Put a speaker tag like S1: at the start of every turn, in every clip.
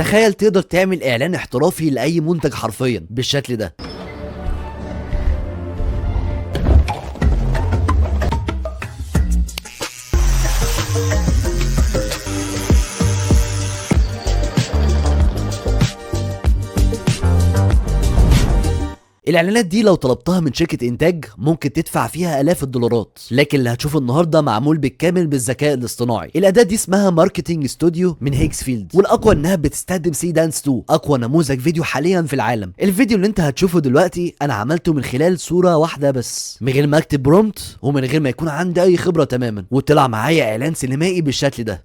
S1: تخيل تقدر تعمل اعلان احترافي لاي منتج حرفيا بالشكل ده. الاعلانات دي لو طلبتها من شركة انتاج ممكن تدفع فيها الاف الدولارات، لكن اللي هتشوفه النهارده معمول بالكامل بالذكاء الاصطناعي. الاداة دي اسمها Marketing Studio من Higgsfield، والاقوى انها بتستخدم Seedance 2، اقوى نموذج فيديو حاليا في العالم. الفيديو اللي انت هتشوفه دلوقتي انا عملته من خلال صوره واحدة بس، من غير ما اكتب prompt ومن غير ما يكون عندي اي خبره تماما، وطلع معايا اعلان سينمائي بالشكل ده.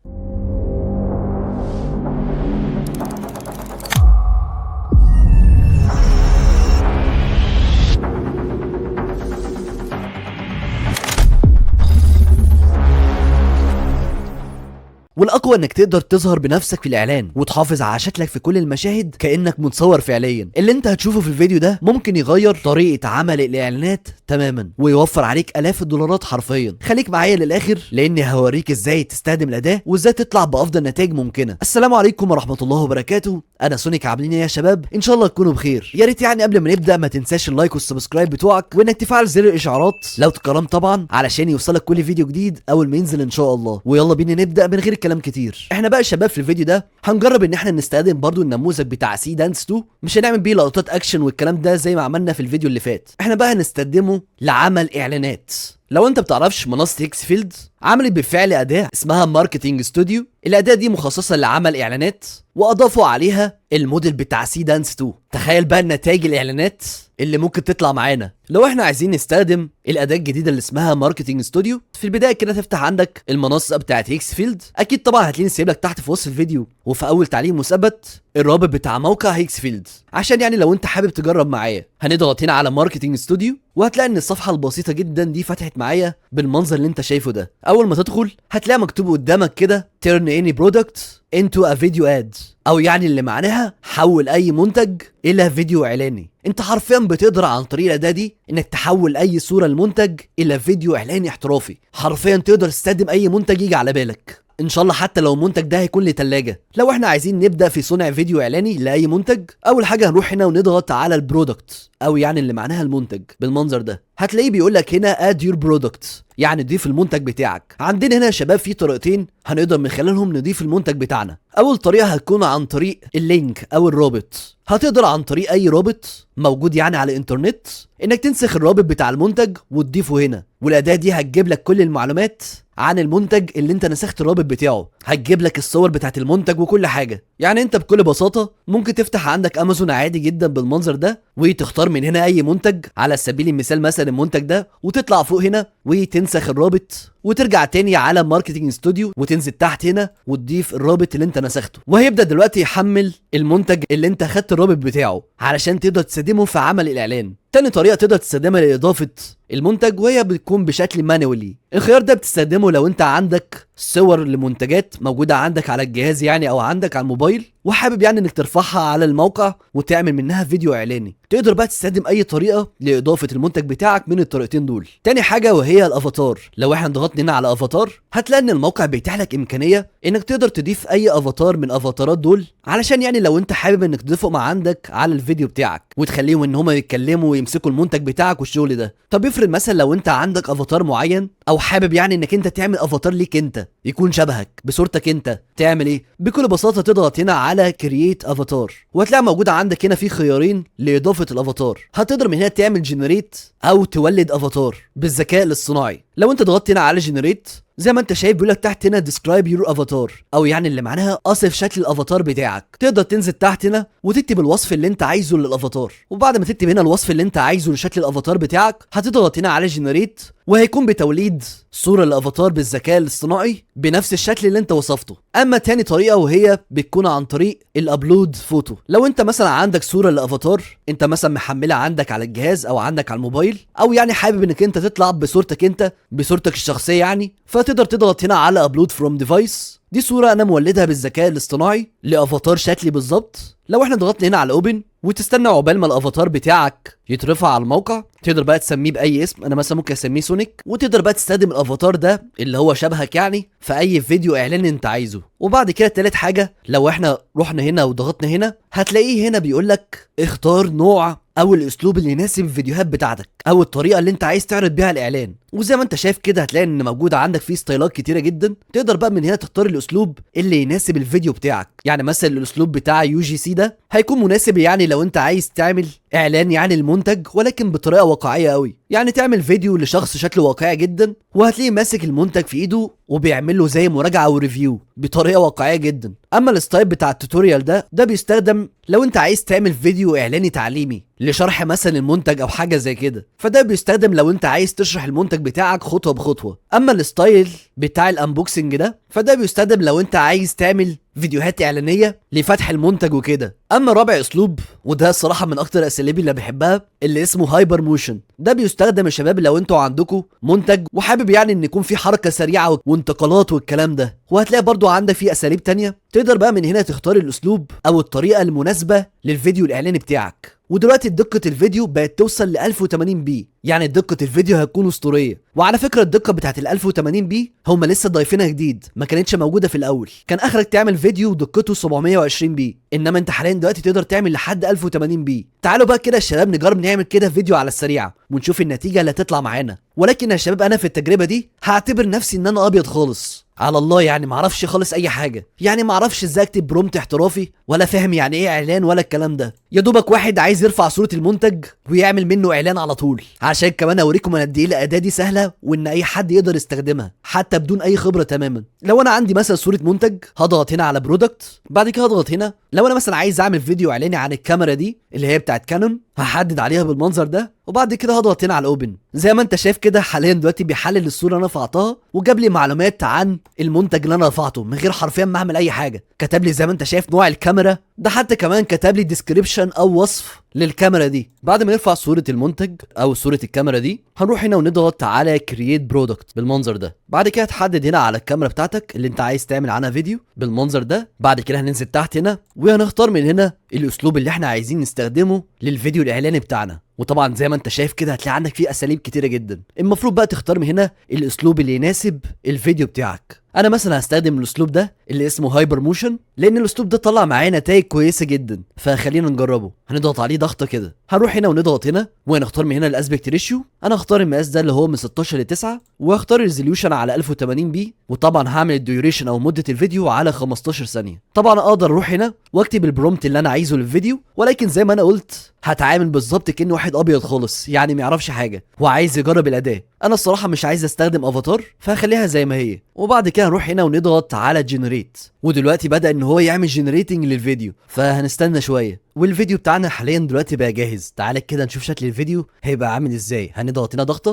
S1: والاقوى انك تقدر تظهر بنفسك في الاعلان وتحافظ على شكلك في كل المشاهد كانك متصور فعليا. اللي انت هتشوفه في الفيديو ده ممكن يغير طريقه عمل الاعلانات تماما ويوفر عليك الاف الدولارات حرفيا. خليك معايا للاخر لاني هوريك ازاي تستخدم الاداة وازاي تطلع بافضل نتائج ممكنة. السلام عليكم ورحمة الله وبركاته، انا سونيك. عاملين ايه يا شباب؟ ان شاء الله تكونوا بخير. يا ريت يعني قبل ما نبدا ما تنساش ال like وال subscribe بتوعك، وانك تفعل زر الاشعارات لو تكرمت طبعا علشان يوصلك كل فيديو جديد اول ما ينزل ان شاء الله. ويلا بينا نبدا من غير كلام كتير. احنا بقى يا شباب في الفيديو ده هنجرب ان احنا نستخدم برضو النموذج بتاع Seedance 2، مش هنعمل بيه لقطات اكشن والكلام ده زي ما عملنا في الفيديو اللي فات. احنا بقى هنستخدمه لعمل اعلانات. لو انت بتعرفش، منصة Higgsfield عملت بالفعل اداه اسمها Marketing Studio. الاداة دي مخصصة لعمل اعلانات واضافوا عليها الموديل بتاع Seedance 2. تخيل بقى النتائج الاعلانات اللي ممكن تطلع معانا لو احنا عايزين نستخدم الاداة الجديدة اللي اسمها Marketing Studio. في البداية كده تفتح عندك المنصة بتاعت Higgsfield، اكيد طبعا هتلاقيني سايب لك تحت في وصف الفيديو وفي اول تعليق مثبت الرابط بتاع موقع Higgsfield، عشان يعني لو انت حابب تجرب معايا. هنضغط هنا على Marketing Studio وهتلاقي ان الصفحة البسيطة جدا دي فتحت معايا بالمنظر اللي انت شايفه ده. اول ما تدخل هتلاقي مكتوب قدامك كده turn any product into a video ad، او يعني اللي معناها حول اي منتج الى فيديو اعلاني. انت حرفيا بتقدر عن طريق الاداة دي انك تحول اي صوره لمنتج الى فيديو اعلاني احترافي. حرفيا تقدر تستخدم اي منتج يجي على بالك ان شاء الله، حتى لو المنتج ده هيكون لتلاجة. لو احنا عايزين نبدا في صنع فيديو اعلاني لاي منتج، اول حاجة هنروح هنا ونضغط على ال product، او يعني اللي معناها المنتج بالمنظر ده. هتلاقيه بيقول لك هنا add your product، يعني ضيف المنتج بتاعك. عندنا هنا يا شباب في طريقتين هنقدر من خلالهم نضيف المنتج بتاعنا. اول طريقه هتكون عن طريق ال link او الرابط. هتقدر عن طريق اي رابط موجود يعني على الانترنت انك تنسخ الرابط بتاع المنتج وتضيفه هنا، والاداه دي هتجيب لك كل المعلومات عن المنتج اللي انت نسخت الرابط بتاعه، هتجيب لك الصور بتاعت المنتج وكل حاجة. يعني انت بكل بساطة ممكن تفتح عندك امازون عادي جدا بالمنظر ده وتختار من هنا اي منتج، على سبيل المثال مثلا المنتج ده، وتطلع فوق هنا وتنسخ الرابط وترجع تاني على Marketing Studio وتنزل تحت هنا وتضيف الرابط اللي انت نسخته، وهيبدا دلوقتي يحمل المنتج اللي انت خدت الرابط بتاعه علشان تقدر تستخدمه في عمل الاعلان. تاني طريقه تقدر تستخدمها لاضافة المنتج وهي بتكون بشكل manually. الخيار ده بتستخدمه لو انت عندك صور لمنتجات موجودة عندك على الجهاز يعني او عندك على الموبايل، وحابب يعني انك ترفعها على الموقع وتعمل منها فيديو اعلاني. تقدر بقى تستخدم اي طريقه لاضافة المنتج بتاعك من الطريقتين دول. تاني حاجة وهي الافاتار. لو احنا ضغطنا هنا على افاتار هتلاقي ان الموقع بيتيح لك امكانية انك تقدر تضيف اي افاتار من افاتارات دول، علشان يعني لو انت حابب انك تضيفهم عندك على الفيديو بتاعك وتخليهم ان هم يتكلموا ويمسكوا المنتج بتاعك والشغل ده. طب افرض مثلا لو انت عندك افاتار معين او حابب يعني انك انت تعمل افاتار ليك انت يكون شبهك بصورتك انت، تعمل ايه؟ بكل بساطة تضغط هنا على create avatar وهتلاقي موجود عندك هنا في خيارين لاضافة الافاتار. هتقدر من هنا تعمل generate او تولد افاتار بالذكاء الاصطناعي. لو انت ضغطت هنا على generate زي ما انت شايف بيقول لك تحت هنا describe your avatar، او يعني اللي معناها اصف شكل الافاتار بتاعك. تقدر تنزل تحت هنا وتكتب الوصف اللي انت عايزه للافاتار، وبعد ما تكتب هنا الوصف اللي انت عايزه لشكل الافاتار بتاعك هتضغط هنا على generate وهيكون بتوليد صورة الافاتار بالذكاء الاصطناعي بنفس الشكل اللي انت وصفته. اما تاني طريقة وهي بتكون عن طريق ال upload photo. لو انت مثلا عندك صورة لافاتار انت مثلا محملها عندك على الجهاز او عندك على الموبايل، او يعني حابب انك انت تطلع بصورتك انت بصورتك الشخصية يعني، فتقدر تضغط هنا على upload from device. دي صورة انا مولدها بالذكاء الاصطناعي لافاتار شكلي بالظبط. لو احنا ضغطنا هنا على open وتستنى عقبال ما الافاتار بتاعك يترفع على الموقع. تقدر بقى تسميه باي اسم، انا مثلا ممكن اسميه سونيك، وتقدر بقى تستخدم الافاتار ده اللي هو شبهك يعني في اي فيديو اعلان انت عايزه. وبعد كده تالت حاجة، لو احنا رحنا هنا وضغطنا هنا هتلاقيه هنا بيقول لك اختار نوع او الاسلوب اللي يناسب الفيديوهات بتاعتك او الطريقة اللي انت عايز تعرض بيها الاعلان. وزي ما انت شايف كده هتلاقي ان موجود عندك فيه ستايلات كتيرة جدا، تقدر بقى من هنا تختار الاسلوب اللي يناسب الفيديو بتاعك. يعني مثلا الاسلوب بتاع UGC ده هيكون مناسب يعني لو انت عايز تعمل اعلان يعني المنتج ولكن بطريقة واقعية قوي، يعني تعمل فيديو لشخص شكله واقعي جدا وهتلاقيه ماسك المنتج في ايده وبيعمل له زي مراجعه و review بطريقة واقعية جدا. اما ال style بتاع ال tutorial ده بيستخدم لو انت عايز تعمل فيديو اعلاني تعليمي لشرح مثلا المنتج او حاجة زي كده، فده بيستخدم لو انت عايز تشرح المنتج بتاعك خطوة بخطوة. اما ال style بتاع ال unboxing ده فده بيستخدم لو انت عايز تعمل فيديوهات اعلانية لفتح المنتج وكده. اما رابع اسلوب، وده الصراحة من اكتر الاساليب اللي بحبها، اللي اسمه hyper motion، ده بيستخدم يا شباب لو انتوا عندكم منتج وحابب يعني ان يكون في حركة سريعة وانتقالات والكلام ده. وهتلاقي برضو عندك في اساليب تانية، تقدر بقى من هنا تختار الاسلوب او الطريقة المناسبة للفيديو الاعلاني بتاعك. ودلوقتي دقة الفيديو بقت توصل ل 1080 p، يعني دقة الفيديو هتكون اسطورية. وعلى فكرة الدقة بتاعت ال 1080 p هم لسه ضايفينها جديد، ما كانتش موجودة في الأول، كان آخرك تعمل فيديو دقته 720 p، إنما أنت حاليا دلوقتي تقدر تعمل لحد 1080 p. تعالوا بقى كده يا شباب نجرب نعمل كده فيديو على السريع ونشوف النتيجة اللي هتطلع معانا. ولكن يا شباب أنا في التجربة دي هعتبر نفسي إن أنا أبيض خالص على الله، يعني معرفش خالص اي حاجة، يعني معرفش ازاي اكتب prompt احترافي، ولا فاهم يعني ايه اعلان ولا الكلام ده. يا دوبك واحد عايز يرفع صوره المنتج ويعمل منه اعلان على طول. عشان كمان اوريكم انا قد ايه الاداة دي سهلة وان اي حد يقدر يستخدمها حتى بدون اي خبره تماما. لو انا عندي مثلا صوره منتج هضغط هنا على product، بعد كده هضغط هنا. لو انا مثلا عايز اعمل فيديو اعلاني عن الكاميرا دي اللي هي بتاعت كانون هحدد عليها بالمنظر ده، وبعد كده هضغط هنا على ال open. زي ما انت شايف كده حاليا دلوقتي بيحلل الصورة اللي انا رفعتها وجاب لي معلومات عن المنتج اللي انا رفعته من غير حرفيا ما اعمل اي حاجة. كتب لي زي ما انت شايف نوع الكاميرا ده، حتى كمان كتب لي description او وصف للكاميرا دي. بعد ما نرفع صوره المنتج او صوره الكاميرا دي هنروح هنا ونضغط على create product بالمنظر ده. بعد كده تحدد هنا على الكاميرا بتاعتك اللي انت عايز تعمل عنها فيديو بالمنظر ده. بعد كده هننزل تحت هنا وهنختار من هنا الاسلوب اللي احنا عايزين نستخدمه للفيديو الاعلاني بتاعنا. وطبعا زي ما انت شايف كده هتلاقي عندك فيه اساليب كتيرة جدا، المفروض بقى تختار من هنا الاسلوب اللي يناسب الفيديو بتاعك. انا مثلا هستخدم الاسلوب ده اللي اسمه hyper motion، لان الاسلوب ده طلع معايا نتائج كويسة جدا، فخلينا نجربه. هنضغط عليه ضغطه كده، هنروح هنا ونضغط هنا وهنختار من هنا ال aspect ratio. انا هختار المقاس ده اللي هو من 16 ل 9، وهختار ال resolution على 1080 p، وطبعا هعمل ال duration او مده الفيديو على 15 ثانية. طبعا اقدر اروح هنا واكتب ال prompt اللي انا عايزه للفيديو، ولكن زي ما انا قلت هتعامل بالظبط كأن واحد ابيض خالص، يعني ما يعرفش حاجة وعايز يجرب الاداة. انا الصراحة مش عايز استخدم افاتار فهخليها زي ما هي. وبعد كده هنروح هنا ونضغط على generate، ودلوقتي بدا ان هو يعمل generating للفيديو، فهنستنى شوية. والفيديو بتاعنا حاليا دلوقتي بقى جاهز. تعالى كده نشوف شكل الفيديو هيبقى عامل ازاي. هنضغط هنا ضغطه،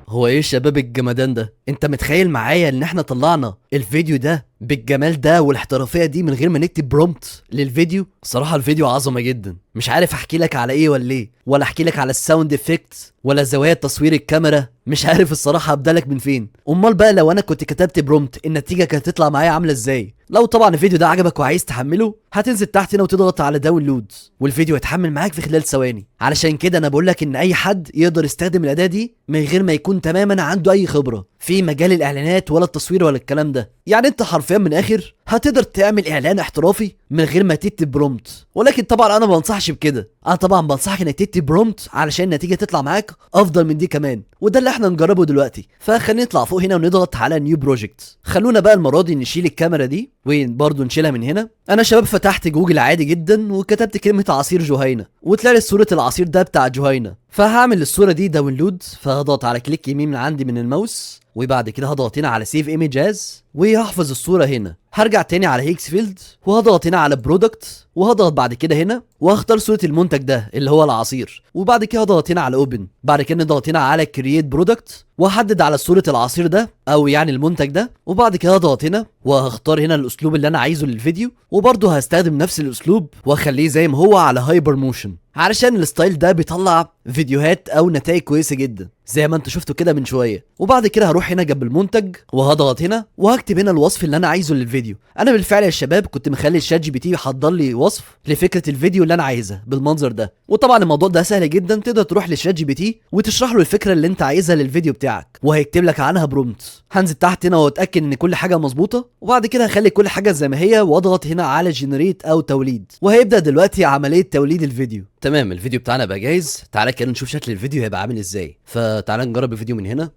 S1: هو ايه شباب الجمدان ده؟ انت متخيل معايا ان احنا طلعنا الفيديو ده بالجمال ده والاحترافيه دي من غير ما نكتب prompt للفيديو؟ صراحة الفيديو عظمه جدا، مش عارف احكي لك على ايه ولا ايه، ولا احكي لك على ال sound effect ولا زوايا تصوير الكاميرا، مش عارف الصراحة ابدالك من فين. امال بقى لو انا كنت كتبت prompt النتيجة كانت تطلع معايا عامله ازاي؟ لو طبعا الفيديو ده عجبك وعايز تحمله هتنزل تحت هنا وتضغط على download، والفيديو هيتحمل معاك في خلال ثواني. علشان كده انا بقول لك ان اي حد يقدر يستخدم الاداة دي من غير ما يكون تماما عنده اي خبره في مجال الاعلانات ولا التصوير ولا الكلام ده. يعني انت حرفيا من الاخر هتقدر تعمل اعلان احترافي من غير ما تكتب prompt. ولكن طبعا انا ما بنصحش بكده، انا طبعا بنصحك انك تكتب prompt علشان النتيجة تطلع معاك افضل من دي كمان، وده اللي احنا نجربه دلوقتي. فخلينا نطلع فوق هنا ونضغط على new project. خلونا بقى المرة دي نشيل الكاميرا دي وبرده نشيلها من هنا. انا شباب فتحت جوجل عادي جدا وكتبت كلمة عصير جهينة وطلع لي صوره العصير ده بتاع جهينة، فهعمل الصورة دي download. فهضغط على click يمين من عندي من الماوس، وبعد كده هضغط هنا على save image as وهحفظ الصورة هنا. هرجع تاني على Higgsfield وهضغط هنا على product، وهضغط بعد كده هنا وهختار صوره المنتج ده اللي هو العصير، وبعد كده هضغط هنا على open. بعد كده نضغط هنا على create product وهحدد على صوره العصير ده او يعني المنتج ده، وبعد كده هضغط هنا وهختار هنا الاسلوب اللي انا عايزه للفيديو، وبرده هستخدم نفس الاسلوب واخليه زي ما هو على hyper motion. علشان ال style ده بيطلع فيديوهات او نتائج كويسة جدا زي ما انتوا شفتوا كده من شوية. وبعد كده هروح هنا جنب المنتج وهضغط هنا وهكتب هنا الوصف اللي انا عايزه للفيديو. انا بالفعل يا شباب كنت مخلي ال ChatGPT يحضر لي وصف لفكرة الفيديو اللي انا عايزها بالمنظر ده. وطبعا الموضوع ده سهل جدا، تقدر تروح لل ChatGPT وتشرح له الفكرة اللي انت عايزها للفيديو بتاعك وهيكتب لك عنها prompt. هنزل تحت هنا واتاكد ان كل حاجة مظبوطة، وبعد كده هخلي كل حاجة زي ما هي واضغط هنا على generate او توليد، وهيبدا دلوقتي عملية توليد الفيديو. تمام، الفيديو بتاعنا بقى جاهز. تعالى كده نشوف شكل الفيديو هيبقى عامل ازاي. فتعالى نجرب الفيديو من هنا.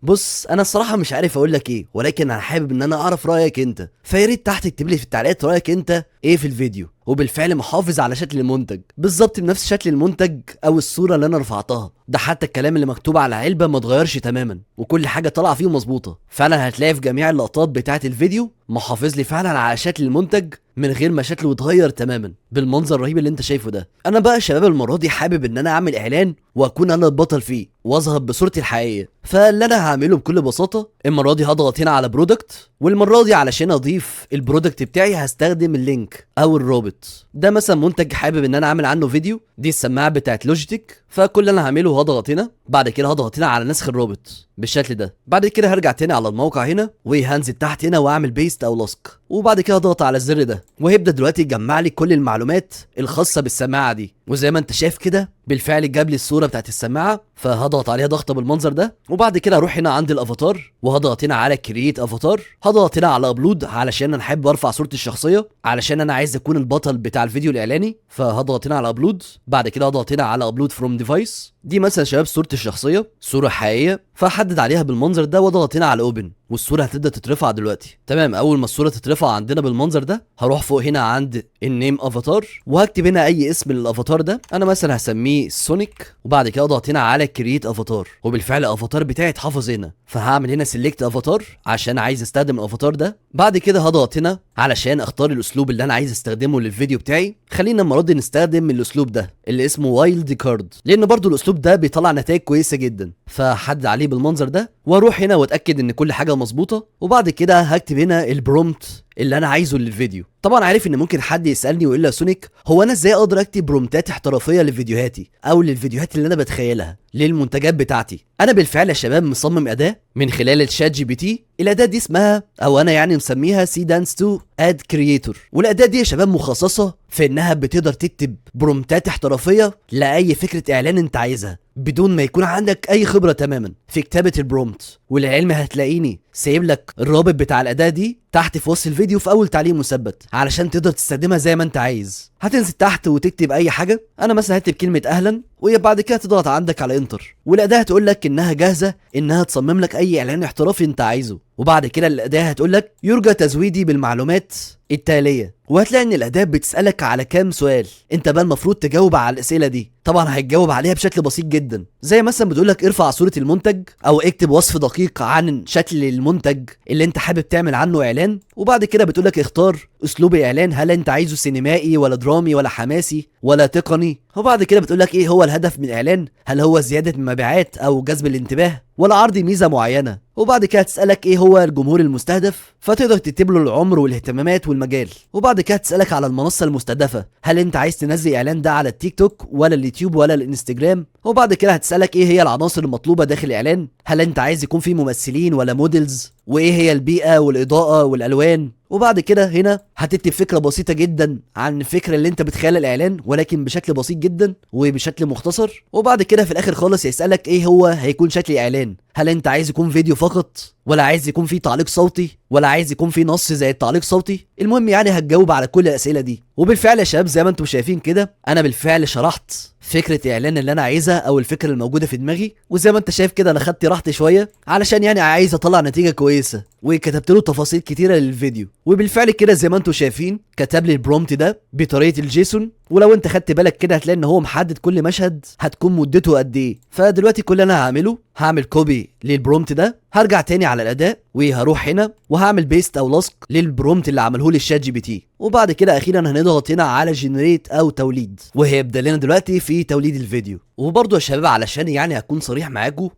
S1: بص انا الصراحة مش عارف اقول لك ايه، ولكن انا حابب ان انا اعرف رايك انت، فياريت تحت تكتب لي في التعليقات رايك انت ايه في الفيديو. وبالفعل محافظ على شكل المنتج بالظبط بنفس شكل المنتج او الصورة اللي انا رفعتها، ده حتى الكلام اللي مكتوب على العلبة ما اتغيرش تماما، وكل حاجة طالعه فيه مظبوطة. فعلا هتلاقي في جميع اللقطات بتاعه الفيديو محافظ لي فعلا على شكل المنتج من غير ما شكله يتغير تماما بالمنظر الرهيب اللي انت شايفه ده. انا بقى يا شباب المرة دي حابب ان انا اعمل اعلان واكون انا البطل فيه واظهر بصورتي الحقيقية. فاللي انا هعمله بكل بساطة المرة دي هضغط هنا على product، والمرة دي علشان اضيف ال product بتاعي هستخدم ال link او الرابط ده. مثلا منتج حابب ان انا اعمل عنه فيديو، دي السماعة بتاعت Logitech، فكل اللي انا هعمله هضغط هنا، بعد كده هضغط هنا على نسخ الرابط بالشكل ده. بعد كده هرجع تاني على الموقع هنا وهنزل تحت هنا واعمل paste او لصق، وبعد كده هضغط على الزر ده وهيبدا دلوقتي يجمع لي كل المعلومات الخاصة بالسماعه دي. وزي ما انت شايف كده بالفعل جاب لي الصورة بتاعت السماعة، فهضغط عليها ضغطه بالمنظر ده. وبعد كده هروح هنا عند الافاتار وهضغط هنا على create avatar، هضغط هنا على upload علشان انا حابب ارفع صورتي الشخصية علشان انا عايز اكون البطل بتاع الفيديو الاعلاني، فهضغط هنا على upload. بعد كده هضغط هنا على upload from device، دي مثلا شباب صورتي الشخصية، صوره حقيقية، فاحدد عليها بالمنظر ده واضغط هنا على open، والصورة هتبدا تترفع دلوقتي. تمام، اول ما الصورة تترفع عندنا بالمنظر ده هروح فوق هنا عند ال name avatar وهكتب هنا اي اسم للافاتار ده، انا مثلا هسميه سونيك، وبعد كده اضغط هنا على create avatar، وبالفعل الافاتار بتاعي اتحفظ هنا. فهعمل هنا select avatar عشان عايز استخدم الافاتار ده. بعد كده هضغط هنا علشان اختار الاسلوب اللي انا عايز استخدمه للفيديو بتاعي. خلينا المرة دي نستخدم الاسلوب ده اللي اسمه wild card، لان برضو الاسلوب ده بيطلع نتائج كويسة جدا، فحدد عليه بالمنظر ده واروح هنا واتاكد ان كل حاجة مظبوطة. وبعد كده هكتب هنا ال prompt اللي انا عايزه للفيديو. طبعا عارف ان ممكن حد يسالني ويقول لي يا سونيك هو انا ازاي اقدر اكتب prompt ات احترافية لفيديوهاتي او للفيديوهات اللي انا بتخيلها للمنتجات بتاعتي؟ انا بالفعل يا شباب مصمم اداه من خلال ال ChatGPT، الاداة دي اسمها او انا يعني مسميها Seedance 2 Ad Creator، والاداه دي يا شباب مخصصة في انها بتقدر تكتب prompt ات احترافية لاي فكرة اعلان انت عايزها بدون ما يكون عندك اي خبره تماما في كتابه ال prompt. وللعلم هتلاقيني سايب لك الرابط بتاع الاداة دي تحت في وصف الفيديو في اول تعليق مثبت علشان تقدر تستخدمها زي ما انت عايز. هتنزل تحت وتكتب اي حاجة، انا مثلا هكتب كلمة اهلا، وبعد كده تضغط عندك على enter، والاداه هتقول لك انها جاهزة انها تصمم لك اي اعلان احترافي انت عايزه. وبعد كده الاداة هتقول لك يرجى تزويدي بالمعلومات التالية، وهتلاقي ان الاداة بتسالك على كام سؤال انت بقى المفروض تجاوب على الاسئلة دي. طبعا هتجاوب عليها بشكل بسيط جدا، زي مثلا بتقول لك ارفع صوره المنتج او اكتب وصف دقيق عن شكل المنتج اللي انت حابب تعمل عنه اعلان. وبعد كده بتقول لك اختار اسلوب الاعلان، هل انت عايزه سينمائي ولا درامي ولا حماسي ولا تقني. وبعد كده بتقول لك ايه هو الهدف من الاعلان، هل هو زيادة المبيعات او جذب الانتباه ولا عرض ميزة معينة. وبعد كده تسالك ايه هو الجمهور المستهدف، فتقدر تكتب له العمر والاهتمامات والمجال. وبعد كده تسالك على المنصة المستهدفة، هل انت عايز تنزل اعلان ده على التيك توك ولا اليوتيوب ولا الانستجرام. وبعد كده هتسالك ايه هي العناصر المطلوبة داخل الاعلان، هل انت عايز يكون فيه ممثلين ولا models، وايه هي البيئة والاضاءة والالوان. وبعد كده هنا هتكتب فكرة بسيطة جدا عن الفكرة اللي انت بتخيلها الاعلان، ولكن بشكل بسيط جدا وبشكل مختصر. وبعد كده في الاخر خالص يسالك ايه هو هيكون شكل الاعلان، هل انت عايز يكون فيديو فقط ولا عايز يكون فيه تعليق صوتي ولا عايز يكون فيه نص زي التعليق صوتي. المهم يعني هتجاوب على كل الاسئلة دي. وبالفعل يا شباب زي ما انتم شايفين كده انا بالفعل شرحت فكرة الاعلان اللي انا عايزها او الفكرة الموجودة في دماغي، وزي ما انت شايف كده انا خدت راحتي شوية علشان يعني عايز اطلع نتيجة كويسة، وكتبت له تفاصيل كتيرة للفيديو. وبالفعل كده زي ما انتم شايفين كتب لي ال prompt ده بطريقة ال JSON، ولو انت خدت بالك كده هتلاقي ان هو محدد كل مشهد هتكون مدته قد ايه. فدلوقتي كل اللي انا هعمله هعمل copy لل prompt ده، هرجع تاني على الاداة وهروح هنا وهعمل paste او لصق لل prompt اللي عمله لي ال ChatGPT، وبعد كده اخيرا هنضغط هنا على generate او توليد، وهيبدا لنا دلوقتي في توليد الفيديو. وبرضه يا شباب علشان يعني اكون صريح معاكم،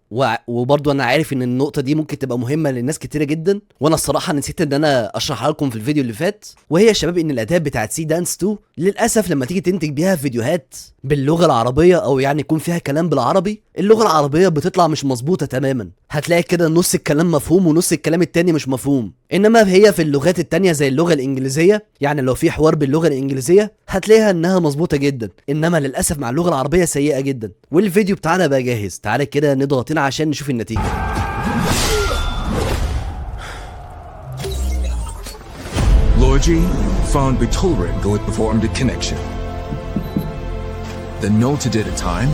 S1: وبرضه انا عارف ان النقطة دي ممكن تبقى مهمة للناس كتيرة جدا، وانا الصراحة نسيت ان انا اشرحها لكم في الفيديو اللي فات، وهي يا شباب ان الاداة بتاعت Seedance 2 للاسف لما تيجي تنتج بيها فيديوهات باللغة العربية او يعني يكون فيها كلام بالعربي، اللغة العربية بتطلع مش مظبوطة تماما. هتلاقي كده نص الكلام مفهوم ونص الكلام التاني مش مفهوم. انما هي في اللغات التانية زي اللغة الانجليزية، يعني لو في حوار باللغة الانجليزية هتلاقيها انها مظبوطة جدا، انما للاسف مع اللغة العربية سيئه جدا. والفيديو بتاعنا بقى جاهز، تعالى كده نضغط هنا عشان نشوف النتيجة.
S2: Lorgy found Betulrin performed a connection. The noted at a time.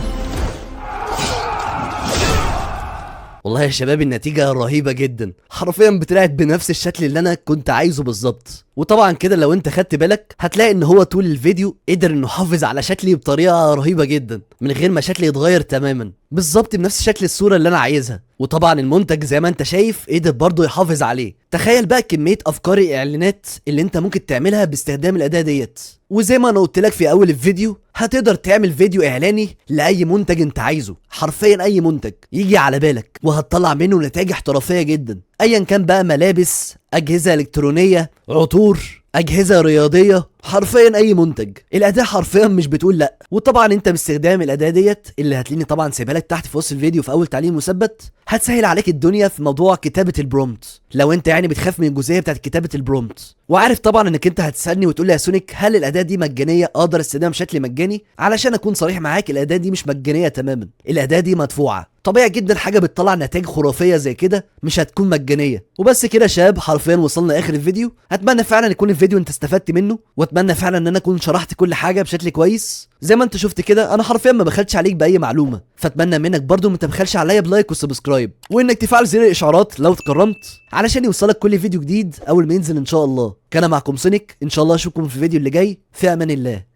S1: والله يا شباب النتيجة رهيبة جدا، حرفيا بطلعت بنفس الشكل اللي انا كنت عايزه بالظبط. وطبعا كده لو انت خدت بالك هتلاقي ان هو طول الفيديو قدر انه يحافظ على شكلي بطريقة رهيبة جدا من غير ما شكلي يتغير تماما، بالظبط بنفس شكل الصورة اللي انا عايزها. وطبعا المنتج زي ما انت شايف قدر برضه يحافظ عليه. تخيل بقى كمية افكار الاعلانات اللي انت ممكن تعملها باستخدام الاداة ديت. وزي ما انا قلت لك في اول الفيديو هتقدر تعمل فيديو اعلاني لاي منتج انت عايزه، حرفيا اي منتج يجي على بالك، وهتطلع منه نتائج احترافية جدا، ايا كان بقى ملابس، اجهزة الكترونية، عطور، اجهزة رياضية، حرفيا اي منتج. الاداة حرفيا مش بتقول لا. وطبعا انت باستخدام الاداة ديت اللي هتلاقيني طبعا سايبها لك تحت في وصف الفيديو في اول تعليق مثبت، هتسهل عليك الدنيا في موضوع كتابه ال prompt لو انت يعني بتخاف من الجزئية بتاعت كتابه ال prompt. وعارف طبعا انك انت هتسالني وتقول لي يا سونيك هل الاداة دي مجانية، اقدر استخدمها بشكل مجاني؟ علشان اكون صريح معاك الاداة دي مش مجانية تماما، الاداة دي مدفوعة. طبيعي جدا حاجة بتطلع نتائج خرافية زي كده مش هتكون مجانية. وبس كده يا شباب، حرفيا وصلنا اخر الفيديو. اتمنى فعلا يكون الفيديو انت استفدت منه، واتمنى فعلا ان انا اكون شرحت كل حاجة بشكل كويس. زي ما انت شفت كده انا حرفيا ما بخلتش عليك باي معلومة، فاتمنى منك برضو ما تبخلش عليا ب like و subscribe، وانك تفعل زر الاشعارات لو تكرمت علشان يوصلك كل فيديو جديد اول ما ينزل ان شاء الله. كان معكم سونيك، ان شاء الله اشوفكم في الفيديو اللي جاي. في امان الله.